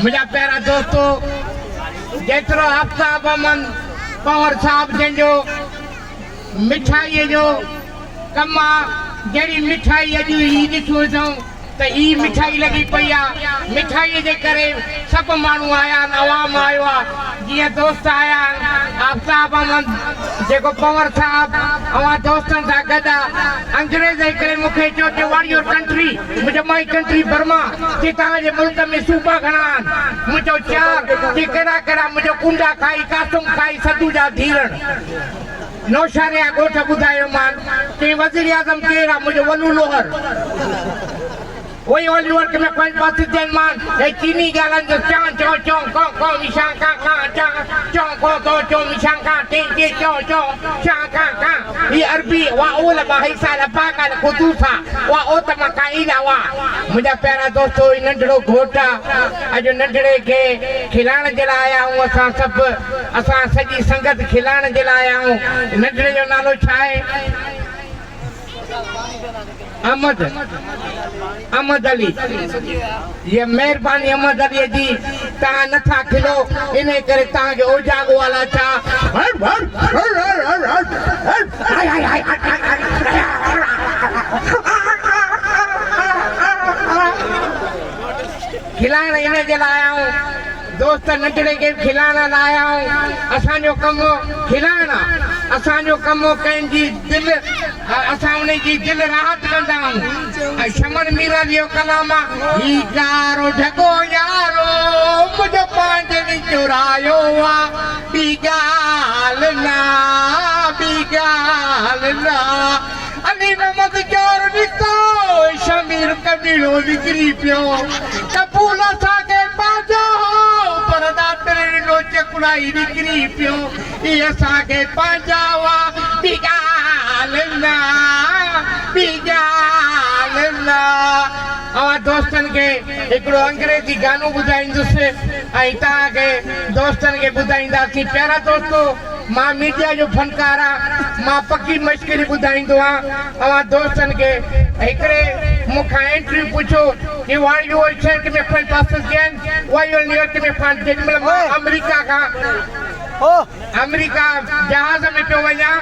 منهنجا پيارا دوستو جيترو آفتاب احمد پنهور صاحب جنهن جو مٺائيء جو ڪم آ، جهڙي مٺائي اڄ هي ڏٺو اٿئون ته هي مٺائي لڳي پئي آ، مٺائيء جي ڪري سڀ ماڻهو آيا آهن، عوام آيو آ، جيئن دوست آيا آهن، آفتاب احمد جيڪو پنهور صاحب اوهان دوستن سان گڏ آ، انگريز هڪڙي مون کي چيو ته واٽ your country? مون چيو مائي ڪنٽري برما، چي توهان جي ملڪ ۾ صوبا گهڻا آهن؟ مون چيو چار، چي ڪهڙا ڪهڙا؟ مون چيو ڪونڊا کائي، قاسم کائي، سدو جا ڌيرڻ. نوشهري جا ڳوٺ ٻڌايومان، چيائين وزيراعظم ڪير آ؟ منهنجو ولو لوهر. وئي اولي ورڪ ۾ پنج پاسي چين مان هي چيني ڳالهائين جو چان چون چون ڪون ڪون مشان ڪان ڪان چان چون ڪون ڪون چون مشان ڪان ٽي ٽي چون چون شان ڪان ڪان هي عربي وا اول با هي سال با ڪال قدوسا وا اوت ما ڪائيلا وا. منهنجا پيارا دوستو هي ننڍڙو گهوٽ آ اڄ ننڍڙي کي کلائڻ جي لاء آيا آهيون اسان سڀ. اسان سڄي سنگت کلائڻ جي لاء آيا آهيون. ننڍڙي جو نالو ڇا آهي؟ احمد احمد علي. هيء مهرباني احمد عليء جي توهان نه ٿا کلو انهيء ڪري توهان کي اوجاڳو الاء ڇا. کلائڻ انهيء جي لاء آيا آهيون. دوست ننڍڙي کي به کلائڻ لاء آيا آهيون. اسان جو ڪم کلائڻ آ. اسان جو ڪم ڪنهن جي دل اسان انهي جي دل راحت ڪندا آهيون. ۽ شمن ميرالي جو ڪلام آ. هي ڪارو ڍڳو يارو منهنجو پنهنجن چورايو آ. ٻي ڳالهه نه ٻي ڳالهه نه. علي محمد چور نڪتو، شمير ڪميڻو نڪري پيو. قبول اسان کي پنهنجو هو، پر ڏاتر ڏنو چڪڙائي نڪري پيو. اي اسان کي پنهنجا هئا، ٻي ڳالهه نه، ٻي ڳالهه نه. اوهان دوستن کي هڪڙو انگريزي گانو ٻڌائيندس ۽ توهان کي دوستن کي ٻڌائينداسين. پيارا دوستو! مان ميڊيا جو فنڪار آن مان پڪي مشڪري ٻڌائيندو آن اوهان دوستن کي هڪڙي مون کان انٽرويو پڇيو ڪي وائي يو ول شيڪ مي فن پاسز گين وائي يو نيوڪ مي فن جيڏي مهل مان آمريڪا کان آمريڪا جهاز ۾ پيو وڃان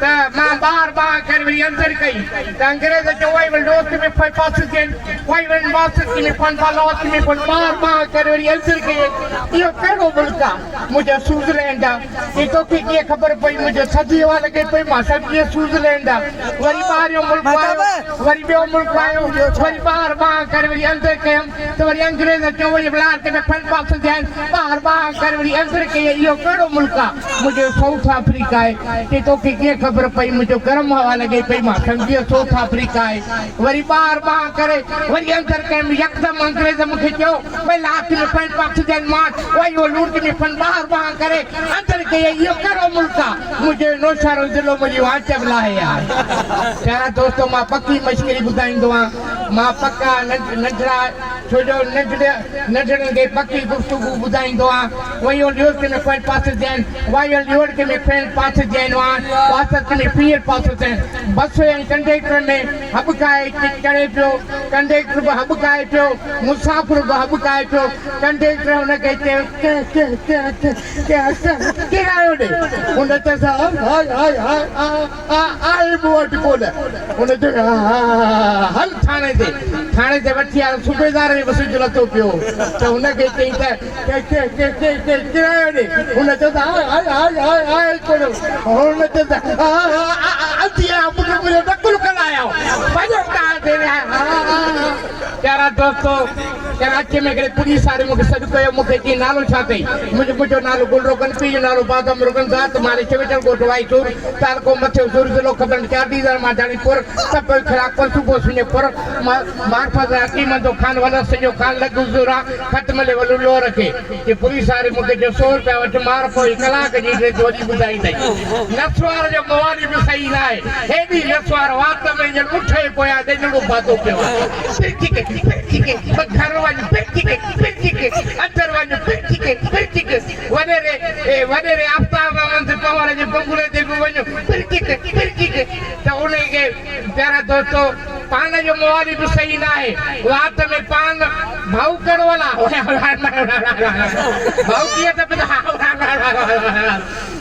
ته مان ٻاهر ٻانهن ڪري وري اندر ڪئي ته انگريز چيو وائي ول دوست مي فن پاسز گين وائي ول ماسز مي فن بالاس مي فن ٻاهر ٻانهن ڪري وري اندر ڪئي اهو ڪهڙو ملڪ آ منهنجو سوئزلينڊ آ. چي توکي ڪيئن خبر پئي؟ منهنجو ٿڌي هوا لڳي پئي، مان سمجهي ويس سوئزلينڊ آ. وري ٻاهريون ملڪ آيو، وري ٻيو ملڪ آيو، وري ٻاهر ٻانهن ڪري وري اندر ڪيم ته وري انگريز چيو وري ولار ڪي ۾ ڦل پاس ٿيا آهن، ٻاهر ٻانهن ڪري وري اندر ڪئي اهو ڪهڙو ملڪ آ؟ منهنجو سائوٿ آفريڪا آهي. چي توکي ڪيئن خبر پئي؟ منهنجو گرم هوا لڳي پئي، مان سمجهي ويس سائوٿ آفريڪا آهي. وري ٻاهر ٻانهن ڪري وري اندر ڪيم، يڪدم انگريز مون کي چيو. ٻئي لاک ۾ پڻ پاڪسجن مان وئي اهو لوڙڪ ۾ ڦن ٻاهر ٻانهن ڪري اندر ڪئي اهو ڪهڙو ملڪ آ منهنجو نوشهرو ضلعو منهنجي وانچ به لاهي آهي. پيارا دوستو مان پڪي مشڪري ٻڌائيندو آهيان مان پڪا ننڍڙا ڇو جو ننڍڙن کي پڪي گفتگو ٻڌائيندو آهيان وئي اهو لوڙڪ ۾ پڻ پاڪسجن وائي اهو لوڙڪ ۾ پڻ پاڪسجن وان پاسڪ ۾ پير پاڪسجن بس ۽ ڪنڊيڪٽر ۾ هٻڪائي چڙهي پيو ڪنڊيڪٽر به هٻڪائي پيو مسافر به هٻڪائي پيو. ڪنڊيڪٽر هن کي چيو، ڪ ڪ ڪ ڪ ڪ ڪ ڪرايو ڏي. هن چيس، هاء هاء هاء هاء آ آ آهي مون وٽ ڪونه. هن چيو، ها ها ها هل ٿاڻي تي. ٿاڻي تي وٺي آيو. صوبيدار کي به سج لٿو پيو هو ته هن کي چيائين ته ڪ ڪ ڪ ڪ ڪ ڪرايو ڏي. هن چيس، هاء هاء هاء هاء آهي ڪونه. هن چيس، ها ها ها آ آ انڌي آهيان پٽ منهنجو نقل ڪندا آهيو. وڃو ڪار تي ويهاري. ها ها ها. پيارا دوستو! ڪراچيء ۾ هڪڙي پوليس واري مون کي سڏ ڪيو. مون کي چيائين، نالو ڇا اٿئي؟ مون چيو، منهنجو نالو گل روغن، پيء جو نالو بادام روغن، ذات مالهي، چويٽل ڳوٺ وائي سور، تعلقو مٿيو سور، ضلعو کبڙ، چارديزر مانجهاڻي پور، تپو خلاق پور، صوبو سڃي پور، معرفت حڪيمندو خان، ولر سڄو خان، لڳ زورا، خط ملي ولو لوهر کي. چي پوليس واري مون کي چيو، سو رپيا وٺ، مار پوي، ڪلاڪ جي ڊريس وڏي ٻڌائيندئي. نسوار جو موالي به صحيح ناهي. هيڏي نسوار وات ۾ ڄڻ اٺ جي پويان ڏينهڙو پاتو پيو آهي. پرچڪ پرچڪ ٻه گهر وڃ پرچڪ پرچڪ اندر وڃ پرچڪ پرچڪ وڏيري وڏيري آفتاب احمد پنهور جي بنگلي تي به وڃ پرچڪ پرچڪ ته انهي کي پيارا دوستو! پان جو موالي به صحيح ناهي. وات ۾ پان ڀائو ڪهڙو الا ڀائو ڪيئن طبيعت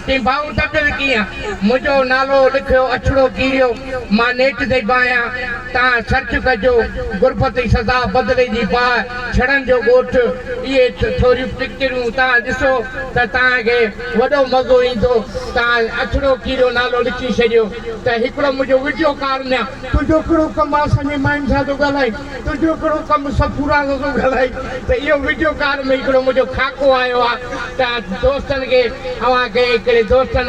چيائين ڀائو طبيعت ڪيئن منهنجو نالو لکيو اڇڙو ڪيريو مان نيٽ تي به آهيان تان سرچ ڪجو غربت جي سزا بدلي جي باهه ڇڙن جو ڳوٺ اهي ٿوريون پڪچرون تان ڏسو ته تان کي وڏو مزو ايندو تان اڇڙو ڪيريو نالو لکي ڇڏيو ته هڪڙو منهنجو وڊيو ڪال ۾ تنهنجو ڪهڙو ڪم آ اسان جي ماين سان ٿو ڳالهائين تنهنجو ڪهڙو ڪم صفورا سان ٿو ڳالهائين ته اهو وڊيو ڪال ۾ هڪڙو منهنجو خاڪو آيو آ ته دوستن کي اوهان کي هڪڙي دوستن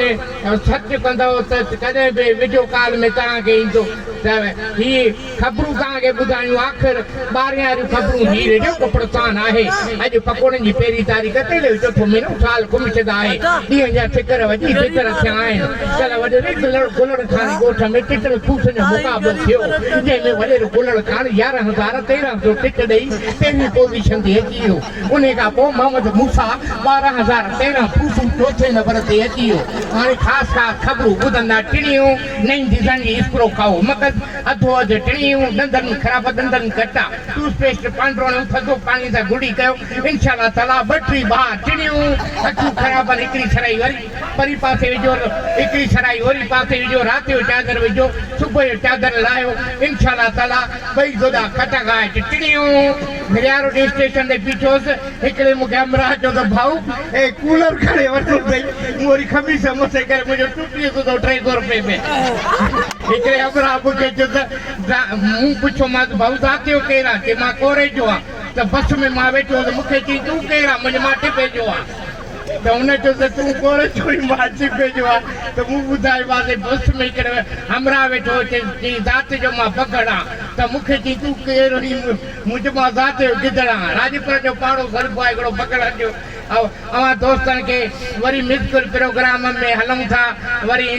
سرچ ڪندؤ ته ڪڏهن به وڊيو ڪال ۾ توهان کي ايندو ته هي خبرون توهان کي ٻڌايون آخر ٻارهين واريون خبرون هي ريڊيو ڪپڙتان آهي اڄ پڪوڙن جي پهرين تاريخ تيلهه جو چوٿون مهينو سال گمشده آهي ڏينهن جا ٺڪر وڄي ٺڪر ٿيا آهن ڪلهه وڏيري گلڙ گلڙ خان ڳوٺ ۾ ٽٽل ڦوسن جو مقابلو ٿيو جنهن ۾ وڏيرو گلڙ خان 11300 ٽٽ ڏئي پهرين پوزيشن تي اچي ويو انهي کان پوء محمد موسيٰ 12013 ڦوسون چوٿين نمبر تي اچي ويو هاڻي خاص خاص خبرون ٻڌندا ٽڻيون نئين ڊزائين جي اسپرو کائو مغز اڌو اڌ ٽڻيون ڏندن ۾ خراب ڏندن گٽا ٽوٿ پيسٽ پانڊروڻيون ٿڌو پاڻي سان گهڙي ڪيو انشاء الله تعاليٰ ٻه ٽي ٻار ٽڻيون اکيون خراب آهن هڪڙي سرائي وري پري پاسي وجهو هڪڙي سرائي اوري پاسي وجهو رات جو چادر وجهو صبح جو چادر لاهيو انشاء الله تعاليٰ ٻئي گوڏا کٽ کائي ٽڻيون گهريارو ڏي اسٽيشن تي بيٺو هوس هڪڙي مون کي همراهه چيو ته ڀائو هي ڪولر کڻي ورتو اٿئي مون وري خميس مٿي ڪري منهنجو ٽوٽي سوڌو 300 روپئي ۾ هڪڙي همراهه مون کي چيو ته مون پڇيومانس ڀائو ذات جو ڪير آن چي مان ڪوريجو آن ته بس ۾ مان ويٺو هوس مون کي چيائين تون ڪير آن مون چيو مان ٽپي جو آن ته هن چيو ته تون ڪوريجو آهين مان ٽپي جو آن ته مون ٻڌايومانس بس ۾ هڪڙو همراهه ويٺو هو چيائين ذات جو مان بگهڙ آن ته مون کي چيائين تون ڪير آهين مون چيو مان ذات جو گدڙ آهيان. راڄپر جو پاڙو سڏبو آهي هڪڙو بگهڙن جو. اوهان دوستن کي وري مذڪور پروگرام ۾ هلون ٿا وري.